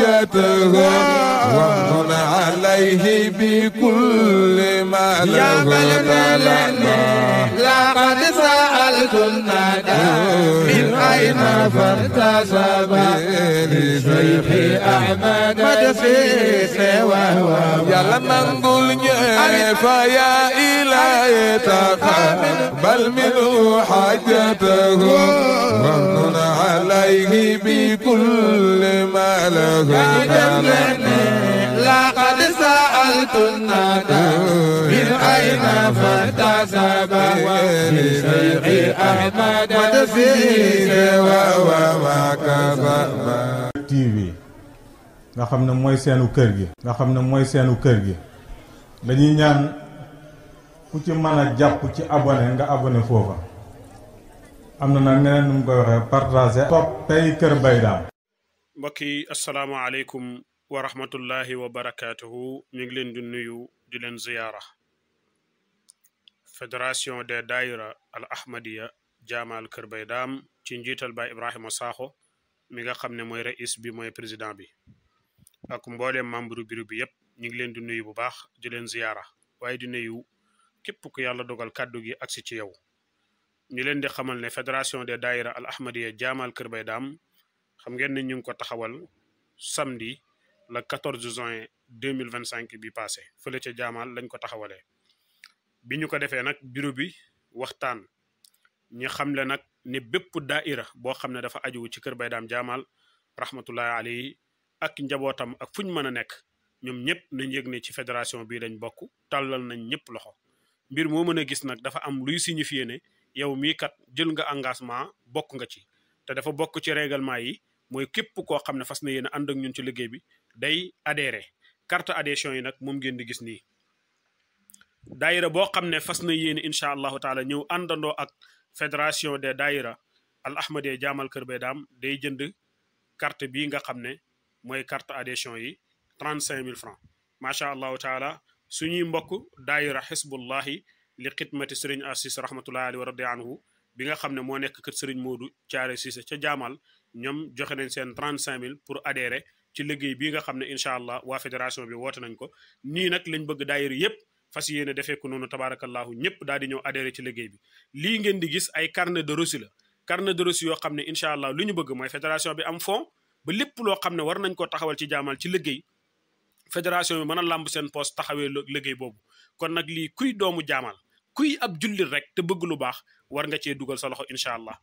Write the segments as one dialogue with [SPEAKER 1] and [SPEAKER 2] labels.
[SPEAKER 1] حاجته وامن عليه بكل ما له
[SPEAKER 2] لقد سألت الندى من أين فارتسب لشيخ أحمد مدسيس وهو
[SPEAKER 1] يلا نقول فيا إلهي تقبل منه حاجته وامن عليه بكل ما له
[SPEAKER 2] لقد سألت الندى من أين فارتسب لشيخ أحمد مدسيس وهو
[SPEAKER 3] TV nga xam ne mooy seenu kër gi dañuy ñaan ku ci mën a jàpp ci abonné nga abonné foofa am na nag neneen nu mu koy waxee partager topp tey Kër Mbaye Dame.
[SPEAKER 4] mbokk yi asalaamaaleykum wa rahmatullahi wa barakaatuhu ñu ngi leen di nuyu di leen ziyaara fédération des daayira al ahmadiya jaamal Kër Mbaye Dame ci njiital Baay Ibrahima Sakho mi nga xam ne mooy rais bi mooy président bi ak mbooleem membre bureau bi yépp ñu ngi leen di nuyu bu baax di leen ziyaara waaye di nuyu képp ku yàlla dogal kàddu gi agsi ci yow ñu leen di xamal ne fédération des daayira al ahmadiya jaamal Kër Mbaye Dame xam ngeen ne ñu ngi ko taxawal samedi le 14 juin 2025 bi passé fële ca jaamal lañ ko taxawalee bi ñu ko defee nag bureau bi waxtaan ñi xamle nag ne bépp daaira boo xam ne dafa aju ci Kër Mbaye Dame jaamal rahmatullahi alayhi ak njabootam ak fuñ mën a nekk ñoom ñëpp nañ yëg ne ci fédération bii lañ bokk tàllal nañ ñëpp loxo mbir moo mën a gis nag dafa am luy signifier ne yow mii kat jël nga engagement bokk nga ci te dafa bokk ci règlement yi mooy képp koo xam ne fas na yéen a ànd ak ñun ci liggéey bi day adhéré carte adhésion yi nag moom ngeen di gis nii daayira boo xam ne fas na yéen incha allahu taala ñëw àndandoo ak fédération des daayira al ahmadiya jaamal Kër Mbaye Dame day jënd carte bii nga xam ne mooy carte adhésion yi 35 000 francs macha allahu taala suñuy mbokk daayira xisbullahi li xidmati sëriñ Assis rahmatullahi alayhi wa radi anhu bi nga xam ne moo nekk kër sëriñ Moodu Caare Cissé ca jaamal ñoom joxe nañ seen 35 000 pour adhérer ci liggéey bii nga xam ne incha allah waa fédération bi woote nañ ko nii nag lañ bëgg daayira yépp fas yéene defee ko noonu tabarakallahu ñëpp daal di ñëw adhéré ci liggéey bi lii ngeen di gis ay carnet de reçu la carnet de reçu yoo xam ne incha allah lu ñu bëgg mooy fédération bi am fond ba lépp loo xam ne war nañ ko taxawal ci jaamal ci liggéey fédération bi mën a làmb seen poste taxawee liggéey boobu kon nag lii kuy doomu jaamal kuy ab jullit rek te bëgg lu baax war nga cee dugal sa loxo incha allah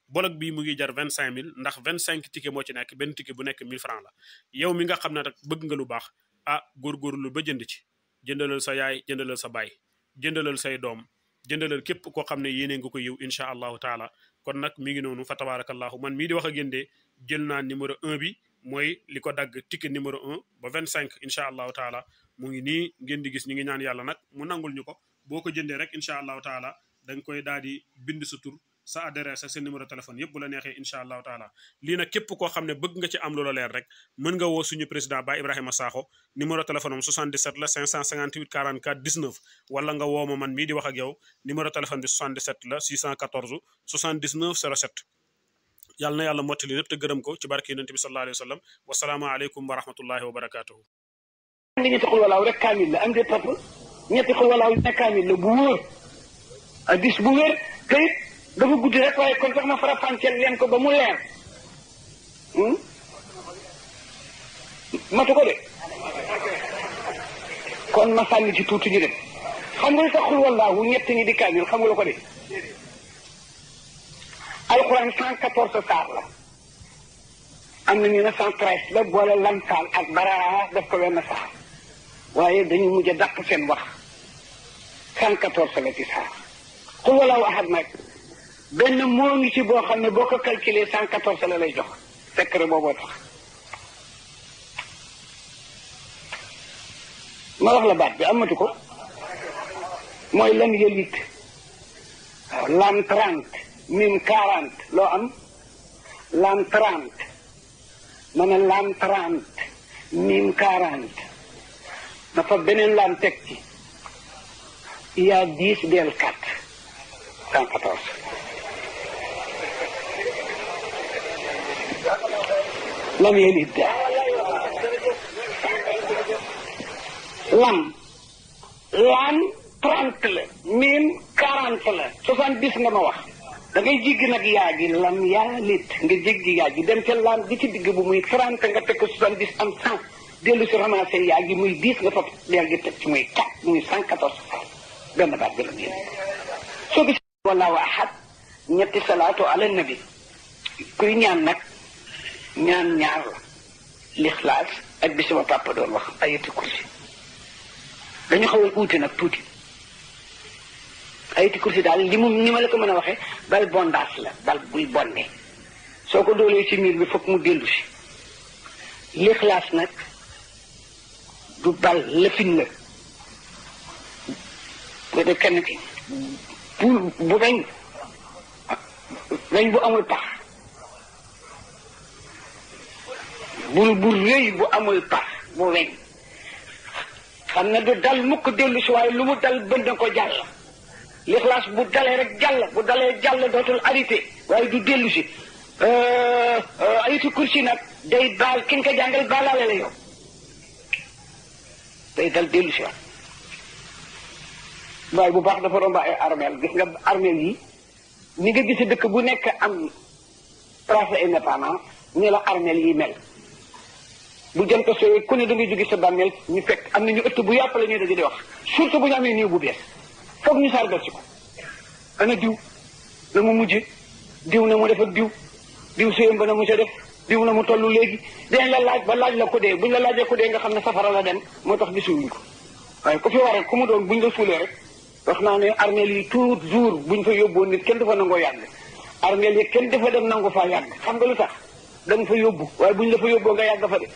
[SPEAKER 4] bolok bii mu ngi jar 25 000 ndax 25 ticket moo ci nekk benn ticket bu nekk 1000 francs la yow mi nga xam ne rek bëgg nga lu baax ah góorgóorlu ba jënd ci jëndalal sa yaay jëndalal sa baay jëndalal say doom jëndalal képp koo xam ne yéene nga ko yiw incha allahu taala kon nag mi ngi noonu fa tabarakallahu man mii di wax ak yéen de jël naa numéro 1 bi mooy li ko dagg ticket numéro 1 ba 25 incha allahu taala mu ngi nii ngeen di gis ñu ngi ñaan yàlla nag mu nangul ñu ko boo ko jëndee rek incha allahu taala da nga koy daal di bind sa tur sa adresse sa numéro téléphone yëpp bu la neexee incha allahu taala lii nag képp koo xam ne bëgg nga ci am loola leer rek mën nga woo suñu président Baay Ibrahima Sakho numéro téléphone am 77 la 558 44 19 wala nga woo ma man mii di wax ak yow numéro téléphone bi 77 la 614 79 07 yàlla na yàlla mottali lépp te gërëm ko ci barke yonent bi sallallahu alayhi wa sallam wasalaamu aleykum wa rahmatullahi wa barakatuhu
[SPEAKER 5] andi ñetti xul walaaw rek kaamil la am de topp ñetti xul walaaw ne kaamil la bu wóor addis bu wér te it dafa guddi rek waaye kon sax ma farafànceel leen ko ba mu leer matu ko de kon ma sànni ci tuuti ñu dem xam nga sax xul walaaw ñett ñi di kaamil xam nga la ko de alxuraan 114 saar la am na ñu ne 113 la boole lantaal ak baraa def ko wenn saar waaye dañu mujj a dàq seen wax 114 la ci saar xul walaaw ahad nag benn moo ngi ci boo xam ne boo ko calculé 114 la lay jox secret booboo tax ma wax la baat bi amatu ko mooy lam yëlit waaw lam 30 mim 40 loo am lam 30 ma ne lam 30 mim 40 na fa beneen lam teg ci il y a 10 del 4 114 lam yalid lam 30 la mim 40 la 70 nga ma wax da ngay jéggi nag yaa gi lam yaa lit nga jéggi yaa gi dem ca lam gi ci digg bu muy 30 nga teg ko 70 am 100 dellu si ramassé yaa gi muy 10 nga fop del gi teg ci muy 4 muy 114 benn baat bi la nii soo gis wallahu ahad ñetti salaatu ala nabi kuy ñaan nag ñaan ñaar la lixlaas ak bi sama papa doon wax ayati kursi dañu xaw a uute nag tuuti ayati kursi daal li mu ni ma la ko mën a waxee bal bondaas la bal buy bonne soo ko doolee ci miir bi foog mu dellu si lixlaas nag du bal lëfin la bu dee kenn ki bu weñ bu amul pax bu rëy bu amul pax bu weñ xam na du dal mukk dellu si waaye lu mu dal bënd ko jàll lixlaas bu dalee rek jàll bu dalee jàll dootul arrêté waaye du dellu si ayatu kursi nag day baal ki nga ko jàngal baalaale la yow day dal dellu si waat waaye bu baax dafa romba ay armeel gis nga armeel yi ni nga gis dëkk bu nekk am place indépendance ni la armeel yi mel bu jant sooy ku ne da ngay jóge sa bàmmeel ñu fekk am na ñu ëtt bu yàpp la ñuy daje di wax surtout bu ñu amee néew bu bees foog ñu sargal si ko ana diw la mu mujj diw na mu def ak diw sëyam ba na mu sa def diw na mu toll léegi dañ la laaj ba laaj la ko dee buñ la laajee ko dee nga xam ne safara la dem moo tax gisuwuñ ko waaye ku fi war rek ku mu doon buñ la suulee rek wax naa ne armeel yi toujours buñ fa yóbboo nit kenn dafa nangoo yàgg armeel yi kenn dafa dem nangu faa yàgg xam nga lu tax da nga fa yóbbu waaye buñ la fa yóbboo nga yàgg fa de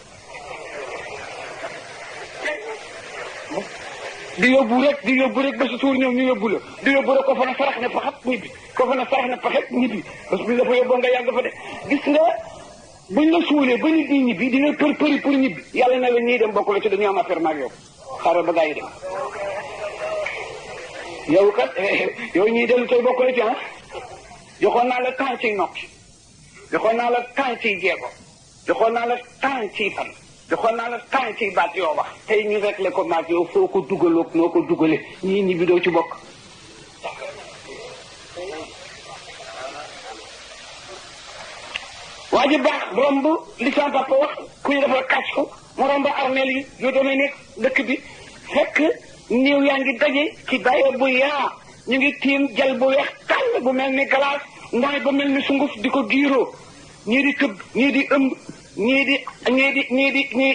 [SPEAKER 5] di yóbbu rek ba sa tuur ñëw ñu yóbbu la di yóbbu rek ko fa na sarax ne paxat ñibbi ko fa na sarax ne paxat ñibbi parce que buñ la fa yóbboo nga yàgg fa de gis nga buñ la suulee ba nit ñi ñibbi di nga përi pour ñibbi yàlla na la ñuy dem bokk la ci dañu am affaire maag yow xaaral ba gaa yi dem yow kat yow ñuy dellu tey bokk la ci joxoon naa la temps ciy nokki joxoon naa la temps ciy jeego joxoon naa la temps ciy fan joxoon naa la temps ciy baat yoo wax tey ñu réglé ko maag yow foo ko dugaloog noo ko dugale ñii ñibbi doo ci bokk waa ji baax romb li sama papa wax ku ñu dafa kàcc ko mu romb armeel yi yoo demee nekk dëkk bi fekk néew yaa ngi daje ci bàyyee bu yaa ñu ngi tiim jal bu weex tàll bu mel ni galaas mooy ba mel ni sunguf di ko giiroo ñii di tëb ñii di ëmb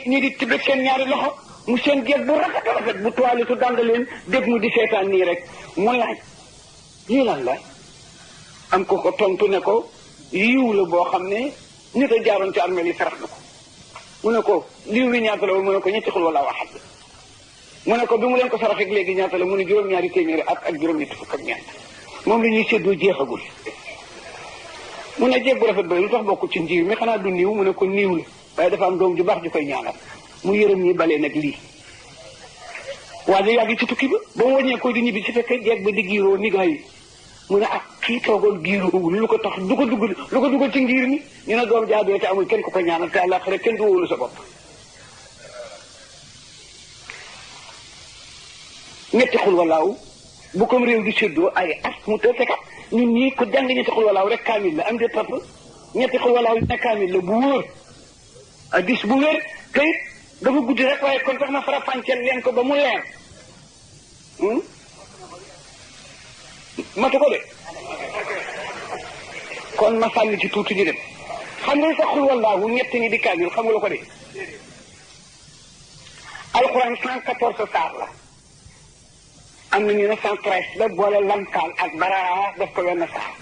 [SPEAKER 5] ñii di tibet seen ñaari loxo mu seen jeeg bu rafet bu toilette dànd leen dégg mu di seetaan nii rek mu laaj lii lan la am ko tontu ne ko yiw la boo xam ne nit a jaaroon ci armeel yi sarax na ko mu ne ko liw wi ñaata la woon mu ne ko ñetti xul wala waxat la mu ne ko bi mu leen ko saraxee léegi ñaata la mu ne juróom-ñaari téeméeri ak juróom-ñetti fukk ak ñeent moom la ñuy séddoo jeexagul mu ne jeeg bu rafet ba lu tax bokk ci njiw mi xanaa du niiw mu ne ko niiw la waaye dafa am doom ju baax ju koy ñaanal mu yërëm ñi balee nag lii waaye yàgg ci tukki ba ba mu wàññee ko di ñibbi ci fekkee jeeg ba di giiroo nigaay yi mu ne kii toogoon giiroowul lu ko tax lu ko dugal ci ngir mi ñu ne doom jaadoo te amul kenn ko ñaanal te àllaaxira kenn du wóolu sa bopp ñetti xul walaaw bu comme réew di séddoo ay at mu te fekkat ñun ñii ko jàng ñetti xul walaaw rek kaamil la am de papa ñetti xul walaaw ne kaamil la bu wóor addis bu wér kayit dafa guddi rek waaye kon tax na fara fànceel leen ko ba mu leer matu ko de kon ma sànni ci tuuti ñu dem xam nga sax xul wallaahu ñett ñi di kaamil xam nga la ko de alxuraan 114 saar la am na ñu ne 113 la boole lamkaal ak baraa daf ko wenn saar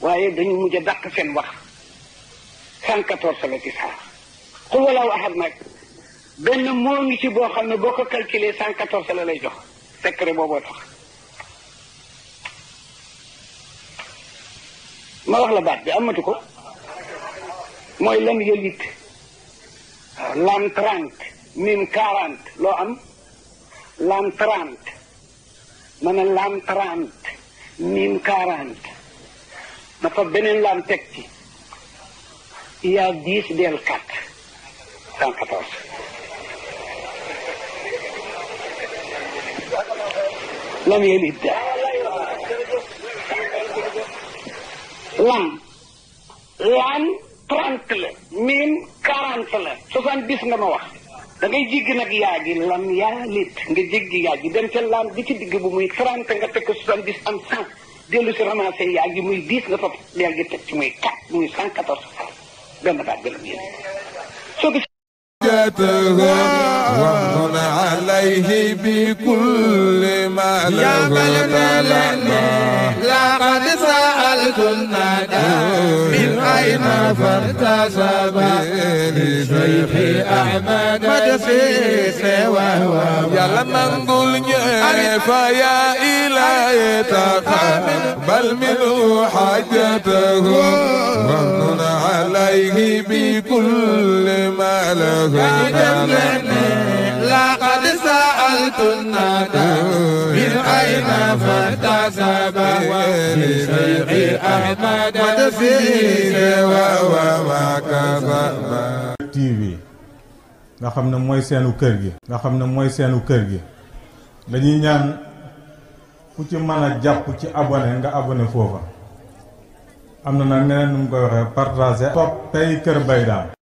[SPEAKER 5] waaye dañu mujj a dàq seen wax 114 la ci saar xul wallaahu ahad nag benn moo ngi ci boo xam ne boo ko calculé 114 la lay jox secret booboo tax ma wax la baat bi amatu ko mooy lam yëlit lam 30 mim 40 loo am lam 30 ma ne lam 30 mim 40 ma fa beneen lam teg ci il y a 10 del 4 114 lam yalid lam 30 la mim 40 la 70 nga ma wax da ngay jéggi nag yaa gi lam yalid nga jéggi yaa gi dem ca lam bi ci digg bu muy 30 nga teg ko 70 am 100 dellu si ramassé yaa gi muy 10 nga topp yaa gi teg ci muy 4 muy 114 benn baat bi lam yalid soo gis
[SPEAKER 1] ومن عليه بكل ما له
[SPEAKER 2] لقد سألت الندى من أين فارتسب لشيخ أحمد مدسيس وهو
[SPEAKER 1] يا لما نقول فيا إلهي تقبل منه حاجته ومن عليه بكل ما له
[SPEAKER 2] لقد سألت الندى من أين فارتسب لشيخ أحمد مدسيس وهو ما كسب
[SPEAKER 3] TV nga xam ne mooy seenu kër gi nga xam ne mooy seenu kër gi dañuy ñaan ku ci mën a jàpp ci abonné nga abonné foofa am na nag neneen nu mu koy waxee partager topp tey Kër Mbaye Dame